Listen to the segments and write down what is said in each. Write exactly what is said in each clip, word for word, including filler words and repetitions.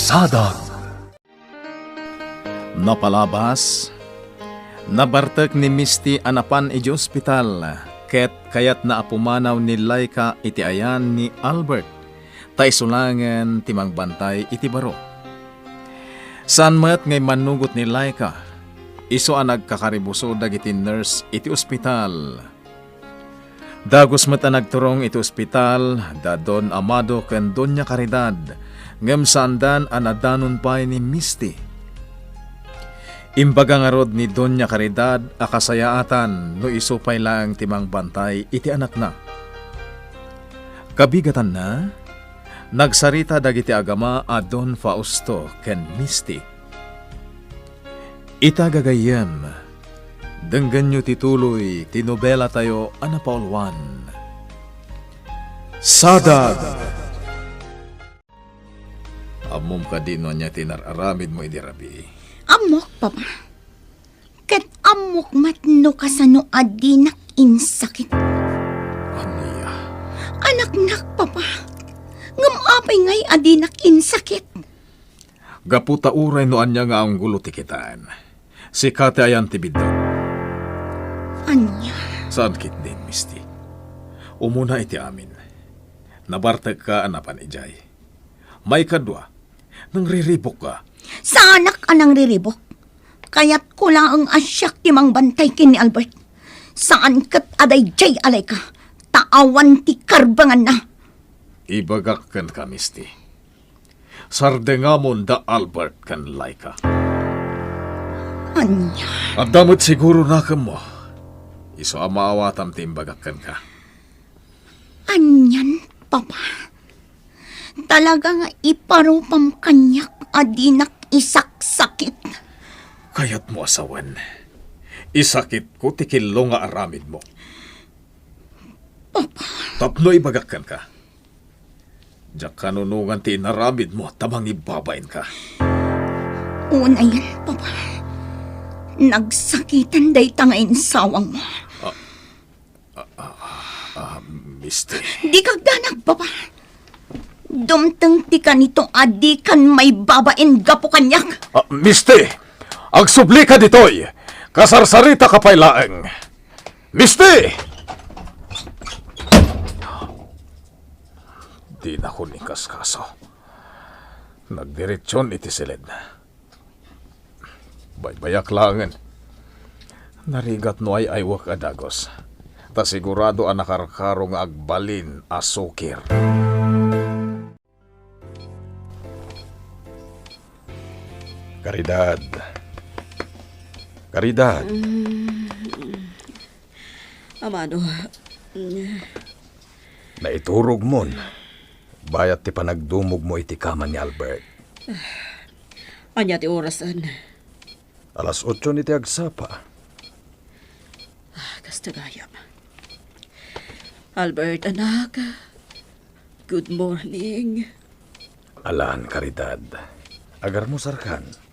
Sadag. Napalabas, nabartek ni Misty a napan idiay ospital, ket kayatna a pumanaw ni Laika iti ayan ni Albert, ta isu laengen ti mangbantay iti baro. Saan met nga immannugot ni Laika, isu a nagkakaribuso dagiti nurse iti ospital. Dagus met a nagturong iti ospital da Don Amado ken Doña Caridad, ngem saandan a nadanon pay ni Misty. Imbaga ngarud ni Doña Caridad a kasayaatan no isu pay laeng ti mangbantay iti anakna. Kabigatanna, nagsarita dagiti agama a Don Fausto ken Misty. Ita gagayyem, denggenyo ti tuloy ti nobelatayo a napauluan, Sadag! Ammom kadi no ania ti inar-aramidmo idi rabii? Ammok, Papa. Ket ammok met no kasano a dinak insakit. Ania? Anaknak, Papa. Ngem apay ngay a dinak insakit? Gapu ta uray no ania nga anggulo ti kitaen, sika ti ayan ti biddut. Ania? Saan ketdin, Misty. Umuna iti amin, nabartekka a napan idiay. Maikadua, nangriribukka. Saanak a nangriribuk. Kayatko laeng a siak ti mangbantay ken ni Albert. Saan ket a daydiay a Laika, ta awan ti karbenganna. Ibagak kenka, Misty. Sardengamon da Albert ken Laika. Ania? Adda met siguro nakemmo. Isu a maawatam ti imbagak kenka. Anian, Papa? Talaga nga iparupam kaniak a dinak isaksakit. Kayatmo a sawen, isakitko ti killo nga aramidmo. Papa. Tapno ibagak kenka, diak kanunongan ti inaramidmo ta mangibabainka. Unayen, Papa. Nagsakitan dayta nga insawangmo. Ah, ah, ah, ah, Misty. Dika agdanag, Papa. Dumteng ti kanito a dikan maibabain gapu kaniak. Ah, Misty! Agsublika ditoy! Kasarsaritaka pay laeng! Misty! Dinakon inkaskaso. Nagdiretsion iti siled. Baybayak laengen. Narigat no ay-aywek a dagus. Ta sigurado a nakarkaro nga agbalin a sukir. Caridad. Caridad. Mm. Amado. Naiturogmon. Bayat ti panagdumogmo iti kama ni Albert. Ania ti orasen? Alas otso iti agsapa. Ah, kasta gayam. Albert, anak. Good morning. Alan, Caridad. Agarmusarkan.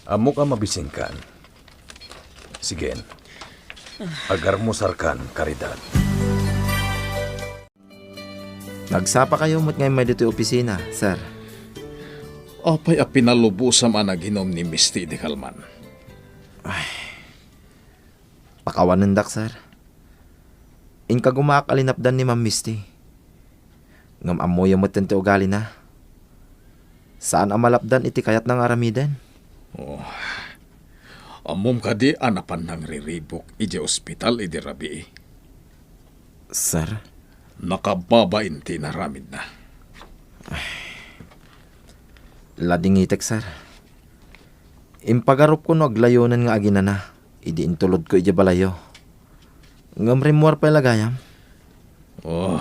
Ammok a mabisinkan. Sige. Agarmusarkan, Caridad. Nagsapakayo met nga immay ditoy opisina, sir. Apay a pinalubosam a naginom ni Misty idi kalman? Ay, pakawanendak, sir. Inkagumaak a linapdan ni Ma'am Misty. Ngem ammoyo metten ti ugalina. Saan a malapdan iti kayatna nga aramiden. Oh. Ammom kadi a napan nangriribuk idiay ospital idi rabii? Sir? Nakababain ti inaramidna. Ladingitek, sir. Impagarupko no aglayonen nga aginana idi intulodko idiay balayyo. Ngem rimmuar pay la gayam. Oh.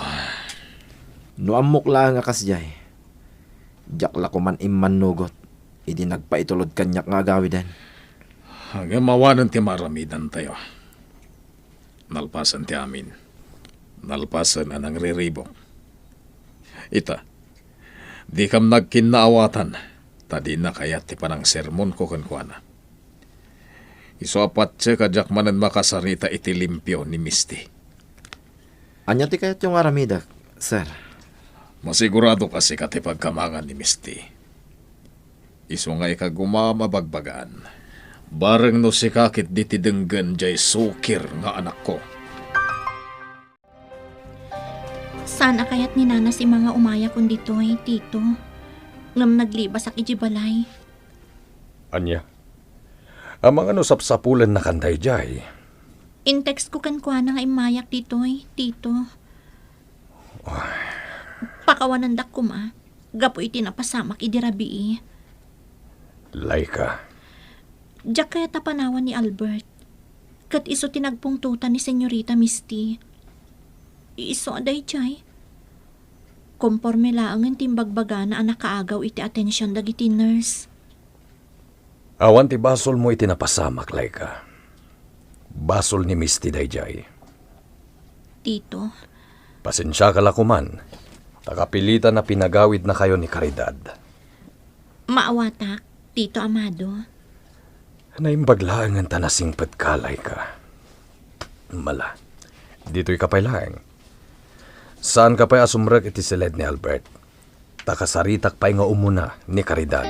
No ammok laeng a kasdiay, diak la koman immannugot idi nagpaitulod kaniak nga agawiden. Ngem awanen ti maaramidantayo. Nalpasen ti amin. Nalpasen a nangriribuk. Ita, dikam nagkinnaawatan, ta dina kayat ti panangsermonko kenkuana. Isu a patiek a diak manen makasarita iti limpio ni Misty. Ania ti kayatyo nga aramidek, sir? Masigurado ka sika ti pagkamangan ni Misty. Isu nga ikagumam a bagbagaan. Bareng no sika ketdi ti denggen jay sukir nga anakko. Saan a kayat ni Nana Sima nga umayakon ditoy, Tito. Ngem naglibasak iti balay. Ania? Amangan no sapsapulennakan daydiay? Intextko kenkuana nga immayak ditoy, Tito. Pakawanendak koma, gapu iti napasamak idi rabii. Laika. Diak kayat a panawan ni Albert. Ket isu ti nagpungtotan ni Senyorita Misty. Isu a daydiay. Komporme laengen ti imbagbagana a nakaagaw iti atension dagiti nurse. Awan ti basolmo iti napasamak, Laika. Basol ni Misty daydiay. Tito. Pasensiaka la koman, ta kapilitan a pinagawidnakayo ni Caridad. Maawatak, Tito Amado. Naimbag laengen ta nasingpetka, Laika. Mala, ditoyka pay laeng. Saanka pay a sumrek iti siled ni Albert. Ta kasaritak pay nga umuna ni Caridad.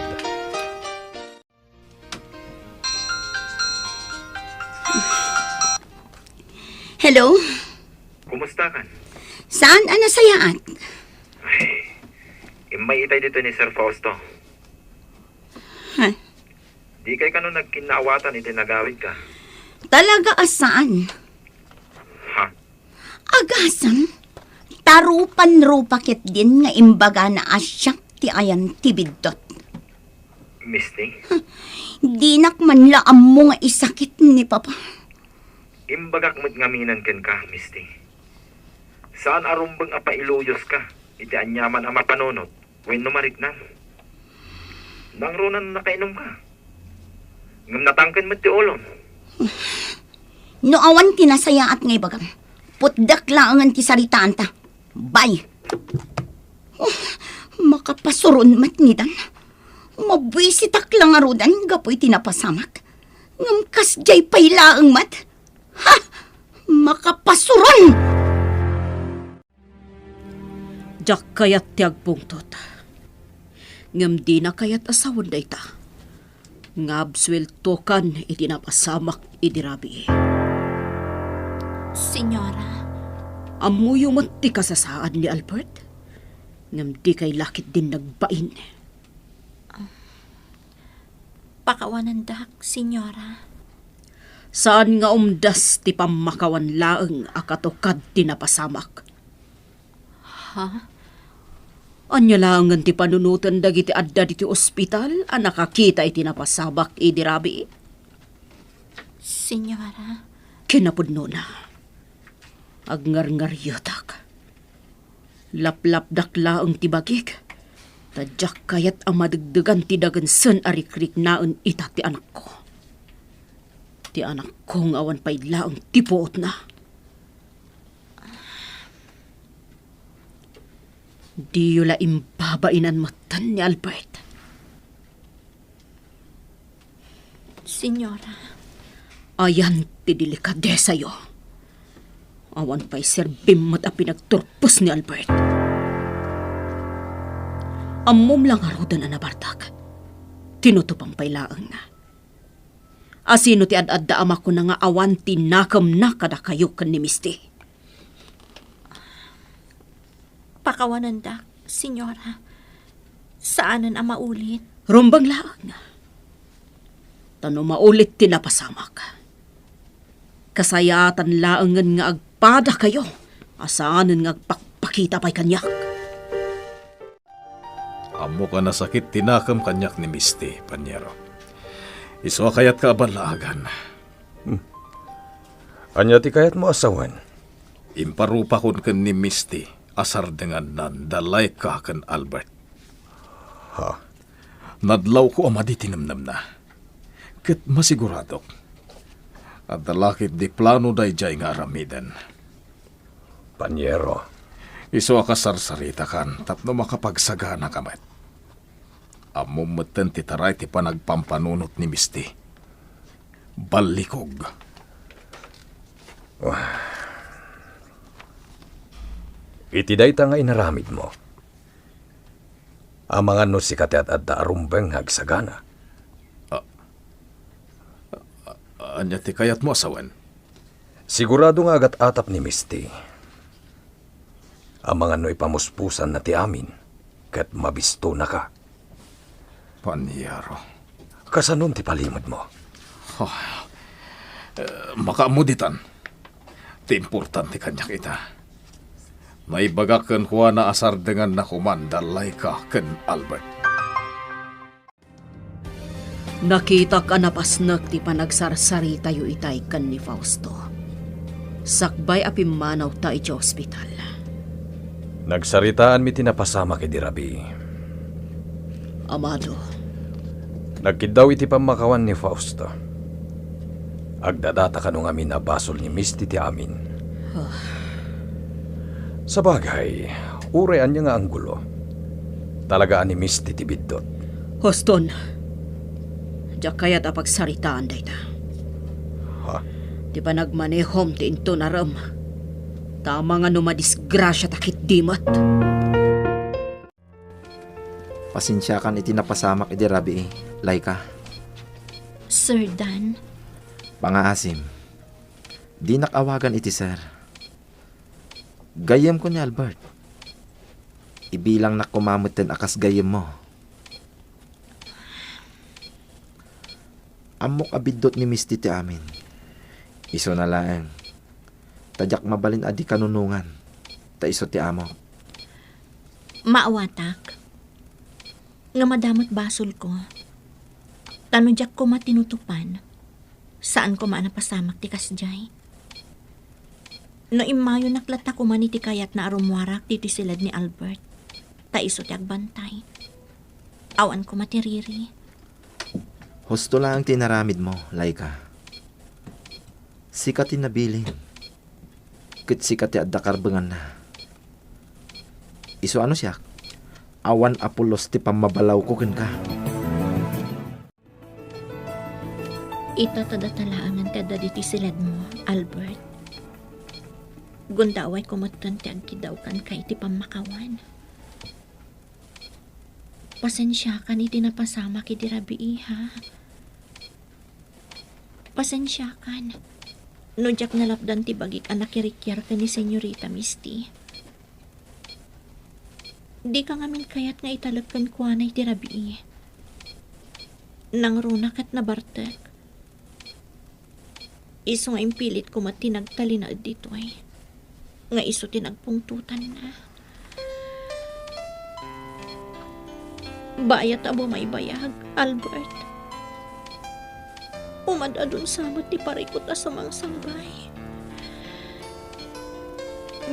Hello? Kumusta kan? Saan a nasayaat? Ay, immay itay dito ni Sir Fausto. Ha? Di kay kano nagkinnaawatan iti nagawid ka? Talaga a saan? Ha? Agasem, ta rupan-rupa ketdin nga imbagana a siak ti ayan ti biddut. Misty? Dinak man la ammo nga isakit ni Papa. Imbagak met ngamin kenka, Misty. Saan a rumbeng a pailuyoska iti aniaman a mapanunot wenno mariknam. Nangruna nakainom ka. Ngem natangken met ti ulom. No awan ti nasayaat nga ibagam, putdek laengen ti saritaanta. Bye. Oh, makapasuron met ngidan. Mabuisitak la ngaruden gapu iti napasamak. Ngem kasdiay pay laeng met. Ha! Makapasuron! Diak kayat ti agpungtot. Ngem dina kayat a sawen dayta. Nga absueltokan iti napasamak idi rabii. Senyora. Ammoyo met ti kasasaan ni Albert. Ngem dikay la ketdin nagbain. Pakawanendak, Senyora. Saan nga umdas ti pammakawan laeng a katukad ti napasamak. Ha? Ania laengen ti panunoten dagiti adda ditoy ospital a nakakita iti napasamak idi rabii? Senyora. Kinapudnona, agngarngarietak. Laplapdak laeng ti bagik, ta diak kayat a madegdegan ti dagensen a rikriknaen ita ti anakko. Ti anakko nga awan pay laeng ti puotna. Diyo la imbabainan metten ni Albert. Senyora. Ayan ti delikadesayo. Awan pay serbim met a pinagturpos ni Albert. Ammom la ngaruden a nabartak. Tinutupam pay laeng. Asino ti ad-adda a makuna nga awan ti nakemna kadakayo ken ni Misty? Pakawanendak, Senyora. Saanen a maulit. Rumbeng laeng. Ta no maulit ti napasamak, kasayaatan laengen nga agpadakayo a saanen nga agpakpakita pay kaniak. Ammok a nasakit ti nakem kaniak ni Misty, Panyero. Isu a kayatka a ballaagan. Hmm. Ania ti kayatmo a sawen? Imparupakon ken ni Misty a sardengannan da Laika ken Albert. Ha? Nadlawko a madi ti nemnemna. Ket masiguradok, adda la ketdi plano daydiay nga aramiden. Panyero. Isu a kasarsaritakan tapno makapagsaganaka met. Ammom metten ti taray ti panagpampanunot ni Misty. Ballikog. Iti dayta nga inaramidmo, Amangan no sika ti ad-adda a rumbeng nga agsagana. Ah, ah, ania ti kayatmo a sawen? Sigurado nga agat-atap ni Misty. Amangan no ipamuspusanna ti amin, ket mabistonaka. Paniaro. Kasanon ti palimedmo? Ah, eh, makaammo ditan. Ti importante kaniak ita, naibagak kenkuana a sardenganna koman da Laika ken Albert. Nakitak a napasnek ti panagsarsaritayo itay ken ni Fausto, sakbay a pimmanawta iti ospital. Nagsaritaanmi ti napasamak idi rabii. Amado. Nagkiddaw iti pammakawan ni Fausto. Agdadata kano ngamin a basol ni Misty ti amin. Ah. Sabagay, uray ania nga anggulo, talagaan ni Misty ti biddut. Huston, diak kayat a pagsaritaan dayta. Ha? Ti panagmanehom ti inton arem. Tama nga no madisgrasiata ketdi met. Pasensiakan iti napasamak idi rabii, Laika. Sir Dan? Pangaasim, dinak awagan iti sir. Gayyemko ni Albert. Ibilangnak koma metten a kas gayyemmo. Ammok a biddut ni Misty ti amin. Isuna laeng. Ta diak mabalin a di kanunongan. Ta isu ti amok. Maawatak. Nga madamot basolko. Ta no diak koma tinutupan, saan koma a napasamak ti kasdiay. No immayonak latta koman iti kayatna a rummuarak ditoy siled ni Albert, ta isu ti agbantay. Awan koma ti riri. Husto laeng ti inaramidmo, Laika. Sika ti nabilin. Ket sika ti adda karbenganna. Isu a no siak, awan a pulos ti pammabalawko kenka. Ita ta data laengen ti adda ditoy siledmo, Albert. Gundawayko metten ti agkiddaw kenka iti pammakawan. Pasensiakan iti napasamak idi rabii, ha? Pasensiakan no diak nalapdan ti bagik a nakirikiar ken ni Senyorita Misty. Dika ngamin kayat nga italek kenkuana iti rabii. Nangruna ket nabartek. Isu nga impilitko met ti nagtalinaed ditoy, nga isu ti nagpungtotanna. Bayat a bumaybayag, Albert. Umad-adun sa met ti parikut a sumangsangbay.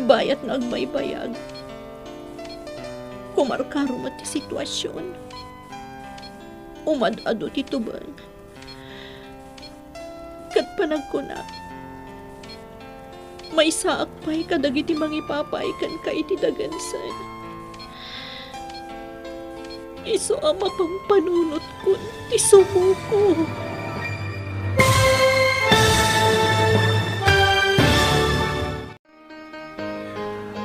Bayat nga agbaybayag. Kumarkaro met ti situasion. Umad-adu ti tubeng. Ket panagkunak, maysaak pay kadagiti mangipapay kenka iti dagensen. Isu a mapampanunotko ti sumuko.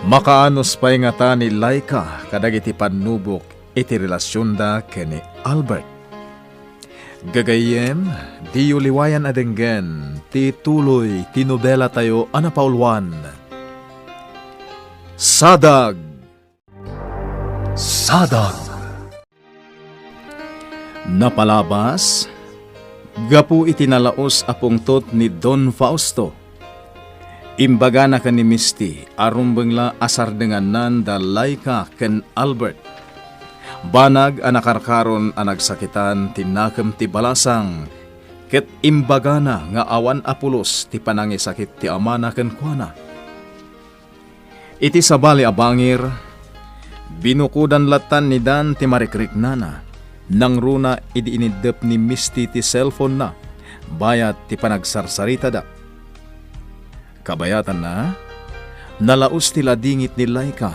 Makaanus pay ngata ni Laika kadagiti pannubok iti relasionda ken ni Albert. Gagayyem, diyo liwayan a denggen ti tuloy ti nobelatayo a napauluan, Sadag! Sadag! Napalabas, gapu iti nalaus a pungtot ni Don Fausto, imbagana ken ni Misty a rumbeng la a sardengannan da Laika ken Albert. Banag a nakarkaron a nagsakitan ti nakem ti balasang, ket imbagana nga awan a pulos ti panangisakit ti amana kenkuana. Iti sabali a bangir, binukodan lattan ni Dan ti marikriknana, nangruna idi iniddep ni Misty ti cellphone-na, bayat ti panagsarsaritada. Kabayatanna, nalaus ti ladingit ni Laika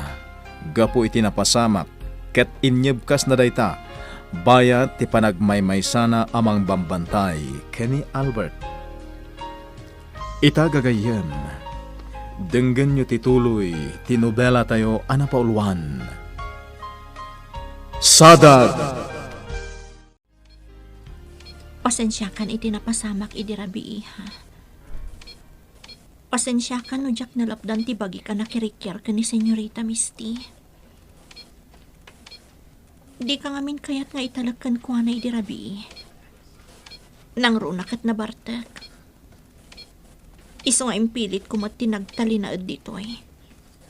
gapu iti napasamak ket inyebkasna dayta bayat ti panagmaymaysana a mangbambantay ken ni Albert. Ita gagayyem, denggenyo ti tuloy ti nobelatayo a napauluan. Sadag. Pasensiakan iti napasamak idi rabii, ha? Pasensiakan no diak nalapdan ti bagik a nakirikiar ken ni Senyorita Misty. Dika ngamin kayat nga italek kenkuana idi rabii. Nangruna ket nabartek. Isu nga impilitko met ti nagtalinaed ditoy,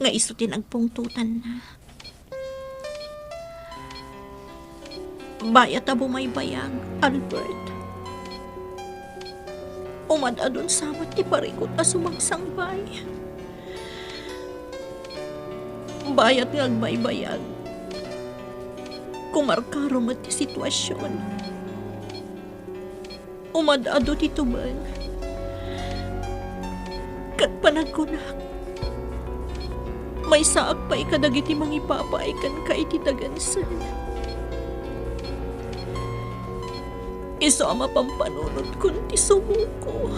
nga isu ti nagpungtotanna. Bayat a bumaybayag, Albert. Umad-adun sa met ti parigot a sumangsangbay. Bayat nga agbaybayag, kumarkaro met ti situasion. Umad-adu ti tuben. Ket panagkunak, maysaak pay kadagiti mangipapaay kenka iti tagensen. Isu a mapampanunot kun ti sumuko.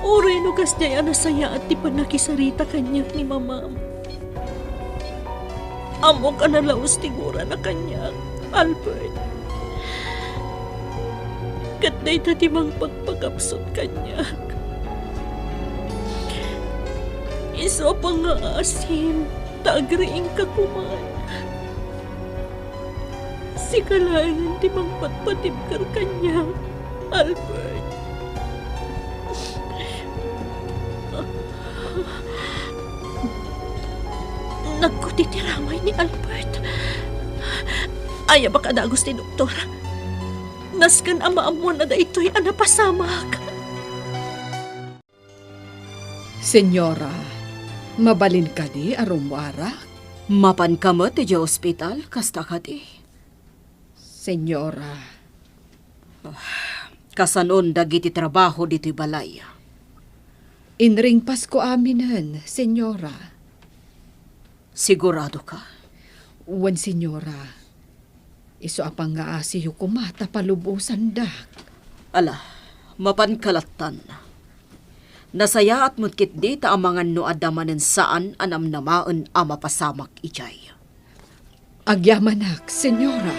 Uray no kasdiay a nasayaat ti pannakisarita kaniak ni Mamam. Ammok a nalaus ti gurana kaniak, Albert. Ket dayta ti mangpakpakapsut kaniak. Isu a pangngaasim ta agriingka koman. Sika laengen ti mangpatpatibker kaniak, Albert. Nagkuti ti ramay ni Albert. Ayabak a dagus ti doktor. Nasken a maammoan a daytoy a napasamak. Senyora, mabalin kadi a rummuarak? Mapanka met idiay ospital, kasta kadi? Senyora. Ah, kasanon dagiti trabaho ditoy balay? Inringpasko aminen, Senyora. Siguradoka? Wen, Senyora. Isu a pangngaasim koma ta palubosandak. Ala, mapanka lattan. Nasayaat met ketdi ta amangan no adda manen saan a namnamaen a mapasamak idiay. Agyamanak, Senyora.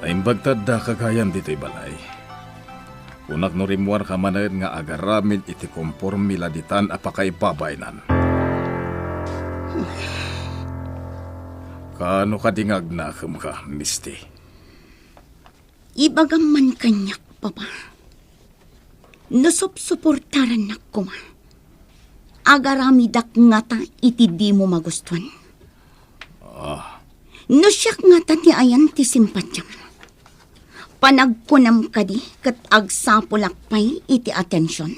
Naimbag ta adda kagayan ditoy balay. Kunak no rimmuarka manen nga agaramid iti komporme la ditan a pakaibabaenan. Kaano kadi nga agnakemka, Misty? Ibagam man kaniak, Papa. No supsuportarannak koma, agaramidak ngata iti dimo magustuan? Ah. No siak ngata ti ayan ti simpatiam, panagkunam kadi ket agsapulak pay iti atension?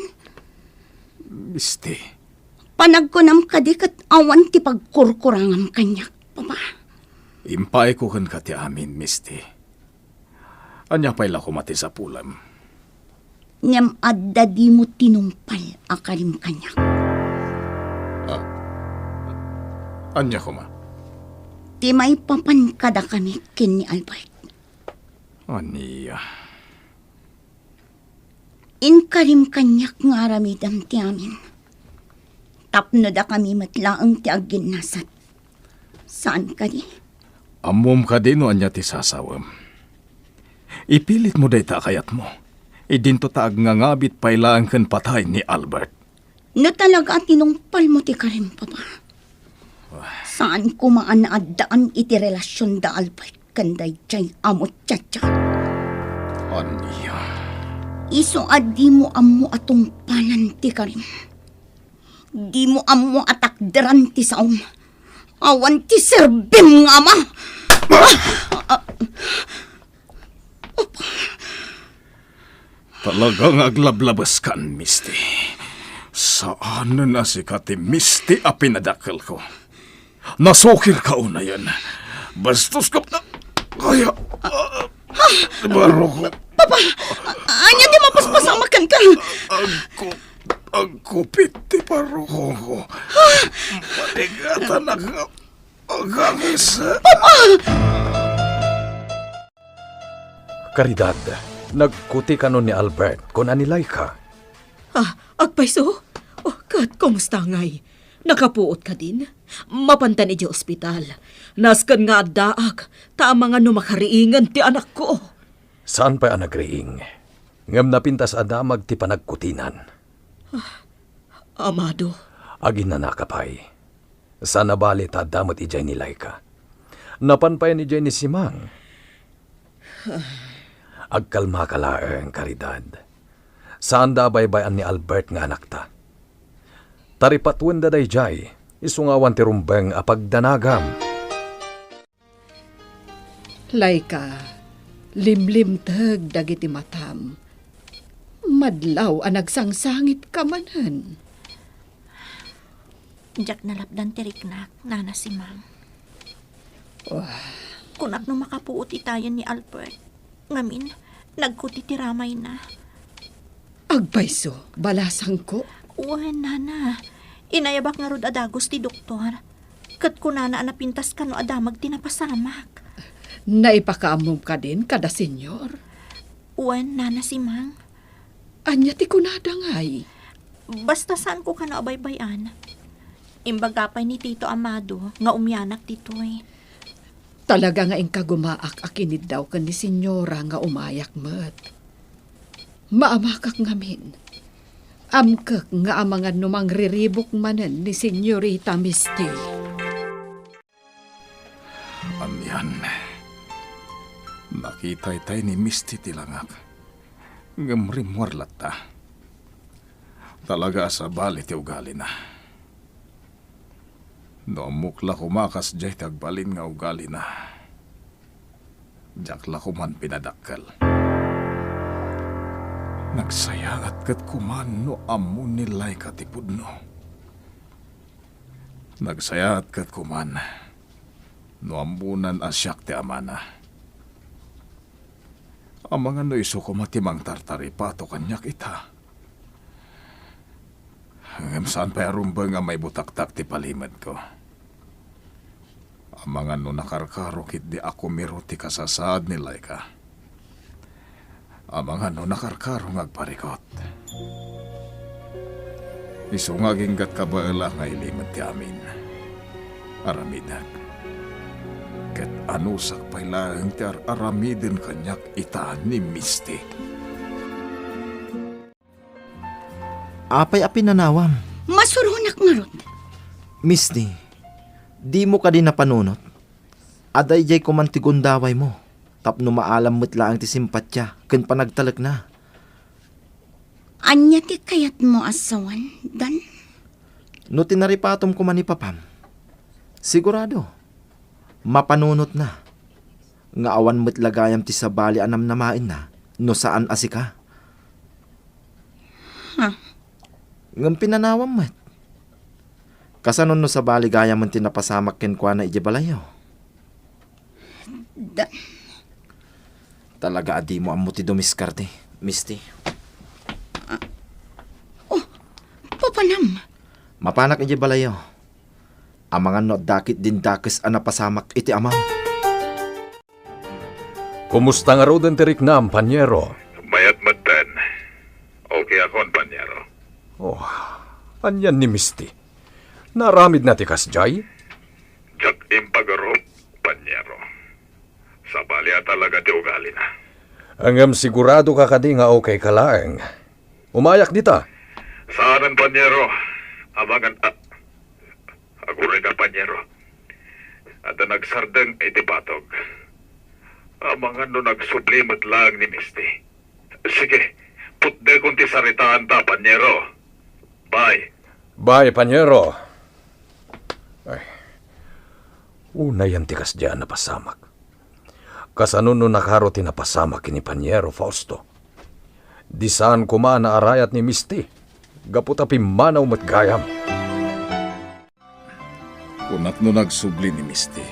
Misty. Panagkunam kadi ket awan ti pagkurkurangam kaniak, Papa? Impaayko kenka ti amin, Misty. Ania pay la koma ti sapulem? Ngem adda dimo tinungpal a karim kaniak. Ah, ania koma? Ti maipapan kadakami ken ni Albert. Ania? Inkarim kaniak nga aramidem ti amin. Tapno dakami met laeng ti agginnasat. Saan kadi? Ammom kadi no ania ti sasawem? Ipilitmo dayta a kayatmo. Idinto ta agngangabit pay laeng ken patay ni Albert. No talaga a tinungpalmo ti karim, Papa, saan koma a naaddaan iti relasion da Albert ken daydiay a muchacha. Ania? Isu a dimo ammo a tungpalan ti karim. Dimo ammo a takderan ti saom. Awan ti serbim nga ama. Ah! Ah! Talaga nga aglablabeskan, Misty. Saanen a sika ti Misty a pinadakkelko. Nasukirka unayen. Bastos ka na. Kaya, ah, Baruko. Papa, a-, ania ti mapaspasamak kenka? Agku-, agkupit ti baruko. Manigatan a, a, agangis. Caridad, nagkuti kano ni Albert kun anilayka? Ah, agpayso? Oh, ket kumusta ngay? Nakapuot kadin? Mapantan idiay ospital. Nasken nga addaak, ta amangan no makariingen ti anakko. Saan pay a nagriing. Ngem napintas a damag ti panagkutinan. Ah, Amado. Aginanaka pay. Saan a bali ta adda met idiay ni Laika. Napan payen idiay ni Simang. Agkalmaka laeng, Caridad. Saanda a baybay-an ni Albert nga anakta. Taripatuenda daydiay, isu nga awan ti rumbeng a pagdanagam. Laika, limlimteg dagiti matam. Madlaw a nagsangsangitka manen. Diak nalapdan ti riknak, Nana Simang. Wah. Kunak no makapuot itayen ni Albert. Ngamin, nagkuti ti ramayna. Agpayso, balasangko. Wen, Nana. Inayabak ngarud a dagus ti doktor. Ket kunana a napintas kano a damag ti napasamak. Naipakaammom kadin kada senyor? Wen, Nana Simang. Ania ti kunada ngay? Basta saanko kano a baybay-an. Imbaga pay ni Tito Amado nga umianak ditoy. Talaga nga inkagumaak a kiniddaw ken ni Senyora nga umayak met. Maamakak ngamin. Amkek nga amangan no mangriribuk manen ni Senyorita Misty. Anian, nakitay tay ni Misty ti langak, ngem rimmuar latta. Talaga a sabali ti ugalina. No ammok la koma kasdiay ti agbalin nga ugalina, diak la koman pinadakkel. Nagsayaat ket koman no ammo ni Laika ti pudno. Nagsayaat ket koman no ammonan a siak ti amana. Amangan no isu koma ti mangtartaripato kaniak ita. Ngem saan pay a rumbeng a maibutaktak ti palimedko. Amangan no nakarkaro ketdi a kumiro ti kasasaad ni Laika. Amangan no nakarkaro nga agparikot. Isu nga aginggat kabaela nga ilimed ti amin. Aramidek. Ket anusak pay laeng ti ar-aramiden kaniak ita ni Misty. Apay a pinanawam? Masuronak ngarud. Misty, dimo kadi napanunot? Adda idiay koman ti gundawaymo, tapno maalam met laeng ti simpatia ken panagtalekna. Ania ti kayatmo a sawen, Dan? No tinaripatom koma ni Papam, sigurado, mapanunotna nga awan met la gayam ti sabali a namnamaenna no saan a sika. Ha? Ngem pinanawam met. Kasano no sabali gayamen ti napasamak kenkuana idiay balayyo? Da- Talaga a dimo ammo ti dumiskarte, Misty. Oh, papanam. Mapanak idiay balayyo. Amangan no adda ketdin dakes a napasamak iti amam. Kumusta ngaruden ti riknam, Panyero? Mayat metten. Okay akon, Panyero. Oh, anian ni Misty? Naaramidna ti kasdiay? Diak impagarup, Panyero. Sabali a talaga ti ugalina. Ngem sigurado ka kadi nga okay ka laeng? Umayak dita. Saanen, Panyero. Amangan a, aguray ka, Panyero. Adda nagsardeng iti patog. Amangan no nagsubli met laeng ni Misty. Sige, putdekon ti saritaanta, Panyero. Bye. Bye, Panyero. Ay, unayan ti kasdiay a napasamak. Kasano no nakaro ti napasamak ken ni Panyero, Fausto? Di saan koma naarayat ni Misty, gapu ta pimmanaw met gayam. Kunak no nagsubli ni Misty.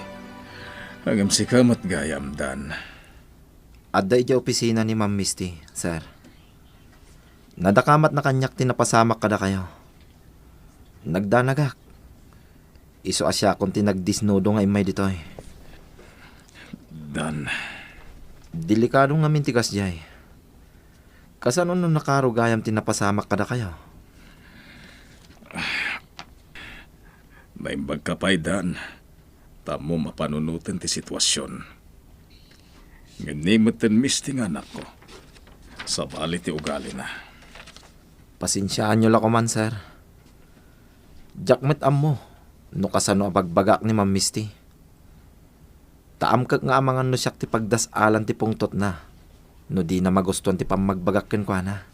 Ngem sika met gayam, Dan. Adda idiay opisina ni Ma'am Misty, sir. Nadakamatna kaniak ti napasamak kadakayo. Nagdanagak. Isu a siakon ti nagdisnudo nga immay ditoy. Dan. Delikado ngamin ti kasdiay. Kasano no nakaro gayam ti napasamak kadakayo? Naimbagka pay, Dan, ta ammom a panunoten ti situasion. Ngem ni metten Misty nga anakko, sabali ti ugalina. Pasensiaanyo la koman, sir. Diak met ammo no kasano a bagbagaak ni Ma'am Misty. Ta amkek nga amangan no siak ti pagdas-alan ti pungtotna no dina magustuan ti pammagbagak kenkuana.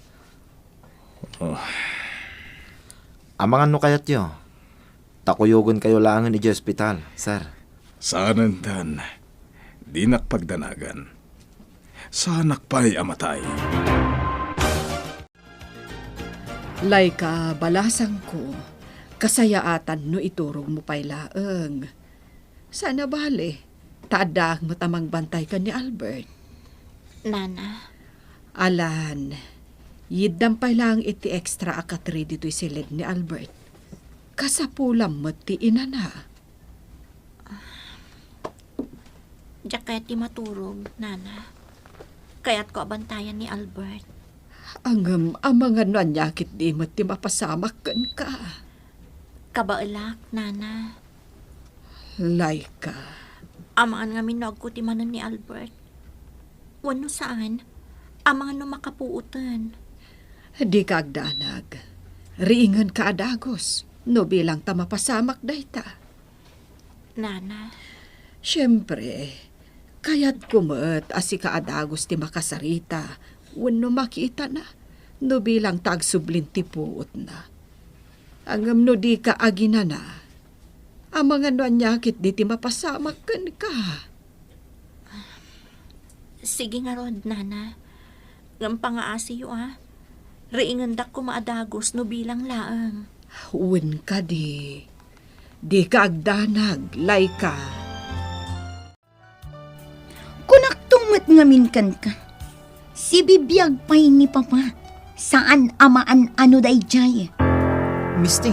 Oh. Amangan no kayatyo, ta kuyogenkayo laengen idiay ospital, sir. Saanen, Dan. Dinak pagdanagan. Saanak pay a matay. Laika, balasangko, kasayaatan no iturogmo pay laeng. Saan a bale, ta addaak met a mangbantay ken ni Albert. Nana. Alan, yiddam pay laeng iti extra a katri ditoy siled ni Albert. Kasapulam met ti inana. Diak kayat ti maturog, Nana. Kayatko a bantayan ni Albert. Ngem amangan no ania ketdi met ti mapasamak kenka. Kabaelak, Nana. Laika. Amangan ngamin no agkuti manen ni Albert. Wenno saan, amangan no makapuoten. Dika agdanag. Riingenka a dagus, no bilang ta mapasamak dayta. Nana. Siempre, kayatko met a sika a dagus ti makasarita wenno makitana no bilang ta agsublin ti puotna. Ngem no dika aginana, amangan no ania ketdi ti mapasamak kenka. Sige ngarud, Nana. Ngem pangaasiyo, a. Riingendak koma a dagus no bilang laeng. Wen kadi. Dika agdanag, Laika. Kunakto met ngamin kenka. Sibibiag pay ni Papa. Saan a maan-ano daydiay. Misty.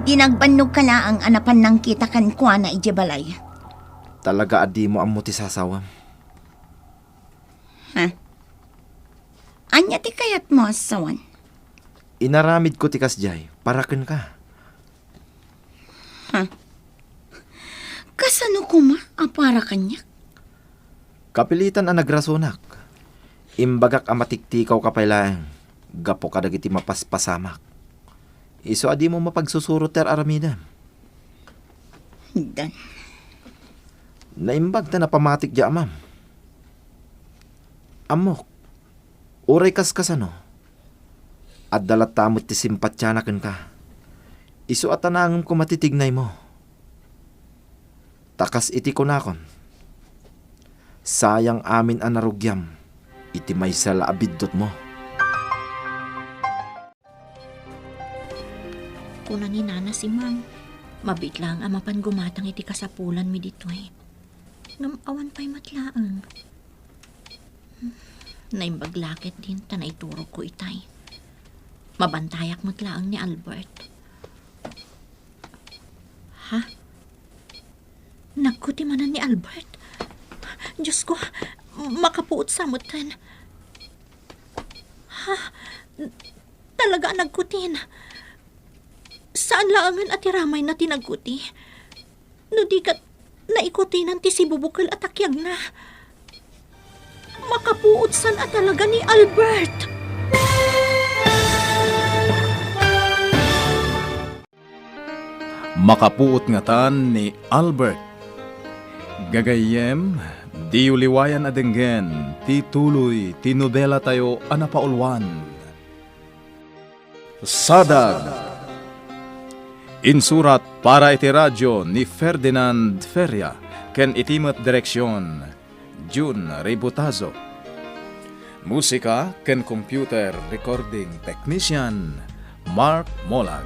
Dinagbannog ka laeng a napan nangkita kenkuana idiay balay. Talaga a dimo ammo ti sasawem. Ha? Ania ti kayatmo a sawen? Inaramidko ti kasdiay para kenka. Ha? Kasano koma a para kaniak? Kapilitan a nagrasonak. Imbagak a matiktikawka pay laeng gapu kadagiti mapaspasamak. Isu a dimo mapagsusurot ti ar-aramidem. Dan. Naimbag ta napamatik diay amam. Ammok, uray kaskasano, adda latta met ti simpatiana kenka. Isu a tanangem koma ti tignaymo. Ta kas iti kunakon, sayang amin a narugiam iti maysa la a biddutmo. Kuna ni Nana Simang, mabiit laeng a mapan gumatang iti kasapulanmi ditoy. Ngem awan pay met laeng. Naimbag la ketdin ta naiturogko itay. Mabantayak met laeng ni Albert. Ha? Nagkuti manen ni Albert? Diosko, makapuot sa metten. Ha? Talaga a nagkutin? Saan laengen a ti ramayna ti nagkuti? No di ket naikutinan ti sibubukel a takiagna. Makapuot san a talaga ni Albert. Makapuot ngatan ni Albert. Gagayyem, diyo liwayan a denggen ti tuloy ti nobelatayo a napauluan. Sadag. Insurat para iti radio ni Ferdinand Feria ken iti met direksion Jun Ributazo. Musika ken computer recording technician, Mark Molag.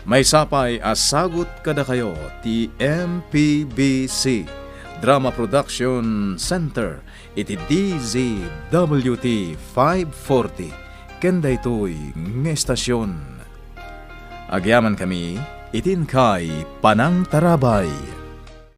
Maysa pay a sagut kadakayo ti M P B C Drama Production Center iti D Z W T five forty ken daytoy nga estasion. Agyamankami iti inkay panangtarabay.